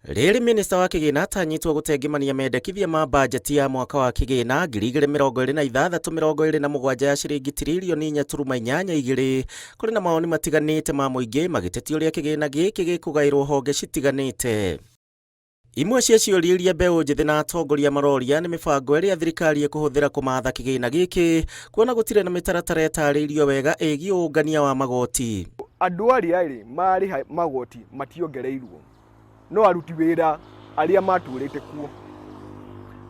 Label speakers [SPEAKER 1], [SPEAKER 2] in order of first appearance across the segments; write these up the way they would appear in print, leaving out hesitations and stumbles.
[SPEAKER 1] Rĩrĩ minista wa kĩgĩna atanyĩtwo gũtengemania mendekithia ma bajeti ya mwaka wa kĩgĩna 2026-27 ya ciringi tiririoni 4.82, kũrĩ na mawoni matiganĩte ma mũingĩ magĩtetia ũrĩa kĩgĩna gĩkĩ gĩkũgaĩrwo honge citiganĩte. Imwe cia ciũria iria mbeũ njĩthĩ na atongoria maroria nĩ mĩbango ĩrĩa thirikari ĩkũhũthĩra kũmatha kĩgĩna gĩkĩ, kuona gũtirĩ na mĩtaratara ĩtarĩirio wega ĩgiĩ ũngania wa magoti.
[SPEAKER 2] Andũ arĩa rĩ mararĩha magoti mationgereirwo, no aruti wĩra arĩa matũrĩte kuo,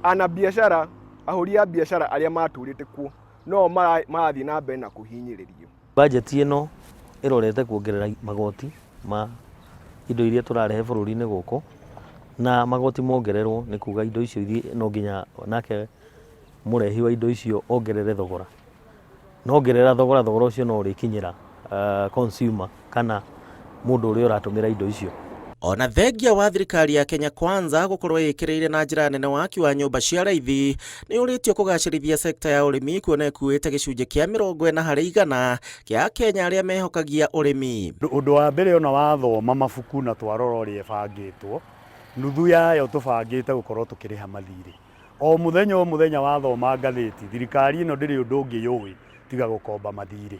[SPEAKER 2] ana biacara, ahũri a biacara arĩa matũrĩte kuo no marathiĩ na mbere na kũhinyĩrĩrio.
[SPEAKER 3] Bajeti ĩno ĩrorete kuongerera magoti ma indo iria tũrarehe bũrũri-inĩ gũkũ, na magoti mongererwo nĩ kuga indo icio no nginya nake mũrehi wa indo icio ongerere thogora. Na ongerera thogora, thogora ũcio no ũrĩkinyĩra consumer kana mũndũ ũrĩa ũratũmĩra indo icio.
[SPEAKER 1] Ona thengia wa thirikari ya Kenya Kwanza gũkorwo ĩkĩrĩire na njĩra nene waki wa nyũmba cia raithi, nĩ ũrĩtio kũgacĩrithia sekta ya ũrĩmi kuona ĩkuĩte gĩcunjĩ kĩa 40% kĩa Akenya arĩa mehokagia ũrĩmi.
[SPEAKER 4] Ũndũ wa mbere ona wathoma mabuku na twarora ũrĩa ĩbangĩtwo, nuthu yayo tũbangĩte gũkorwo tũkĩrĩha mathirĩ. O mũthenya o mũthenya wathoma ngathĩti, thirikari ĩno ndĩrĩ ũndũ ũngĩ yũĩ tiga gũkomba mathirĩ.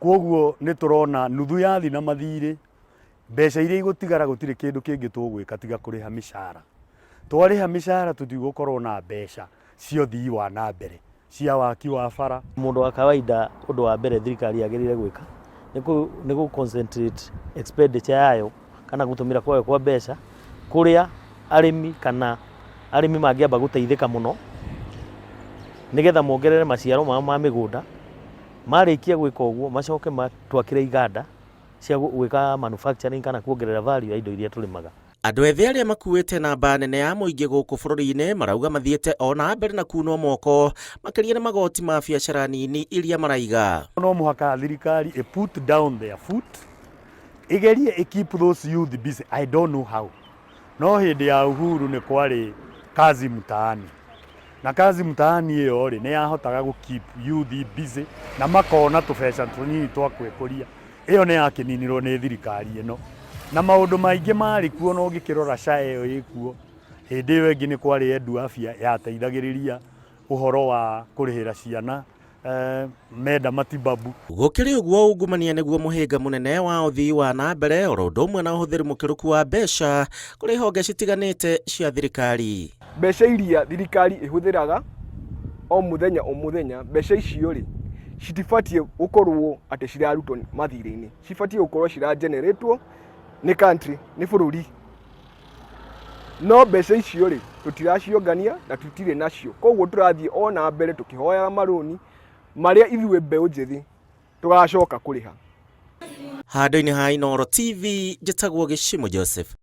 [SPEAKER 4] Kwoguo nĩ tũrona nuthu yathi na mathirĩ, mbeca iria igũtigara gũtirĩ kĩndũ kĩngĩ tũgwĩka tiga kũrĩha mĩcara. Twarĩha mĩcara tũtigũkorwo na mbeca cia ũthii wa na mbere, cia waki wa bara.
[SPEAKER 3] Mũndũ wa kawaida ũndũ wa mbere thirikari yagĩrĩire gwĩka nĩ gũ concentrate expenditure yayo kana gũtũmĩra kwayo kwa mbeca kũrĩa arĩmi kana arĩmi mangĩamba gũteithĩka mũno nĩgetha mongerere maciaro mao ma mĩgũnda. Marĩkia gwĩka ũguo macoke matwakĩre iganda cia gwĩka manufacturing kana kuongerera value ya indo iria tũrĩmaga.
[SPEAKER 1] Andũ ethĩ arĩa makuĩte namba nene ya mũingĩ gũkũ bũrũri-inĩ marauga mathiĩte o na mbere na kunwo moko makĩria nĩ magoti ma biacara nini iria maraiga.
[SPEAKER 4] No mũhaka thirikari ĩ put down their foot, ĩgerie ĩ keep those youth busy, I don't know how. No hĩndĩ ya Uhuru nĩ kwarĩ kazi mtaani, na kazi mtaani ĩyo rĩ nĩ yahotaga gũ keep youth busy na makona tũbeca tũnini twa kwĩkũria. Ĩyo nĩ yakĩninirwo nĩ thirikari ĩno, na maũndũ maingĩ marĩ kuo na ũngĩkĩrora SHA ĩyo ĩkuo, hĩndĩ ĩyo ĩngĩ nĩ kwarĩ Edu Afya yateithagĩrĩria ũhoro wa kũrĩhĩra ciana menda matibabu.
[SPEAKER 1] Gũkĩrĩ ũguo, ungumania nĩguo mũhĩnga mũnene wa ũthii wa na mbere oro ũndũ ũmwe na ũhũthĩri mũkĩrũku wa mbeca kũrĩ honge citiganĩte cia thirikari.
[SPEAKER 2] Mbeca iria thirikari ĩhũthĩraga o mũthenya o mũthenya, mbeca icio rĩ, citibatiĩ gũkorwo atĩ cirarutwo mathirĩ-inĩ, cibatiĩ gũkorwo cira generate wo nĩ country, nĩ bũrũri. No mbeca icio rĩ, tũtiraciongania na tũtirĩ nacio, koguo tũrathiĩ o na mbere tũkĩhoyaga marũni marĩa ithuĩ mbeũ njĩthĩ tũgacoka kũrĩha.
[SPEAKER 1] Handũ-inĩ ha Inooro TV, njĩtagwo Gĩcimũ Joseph.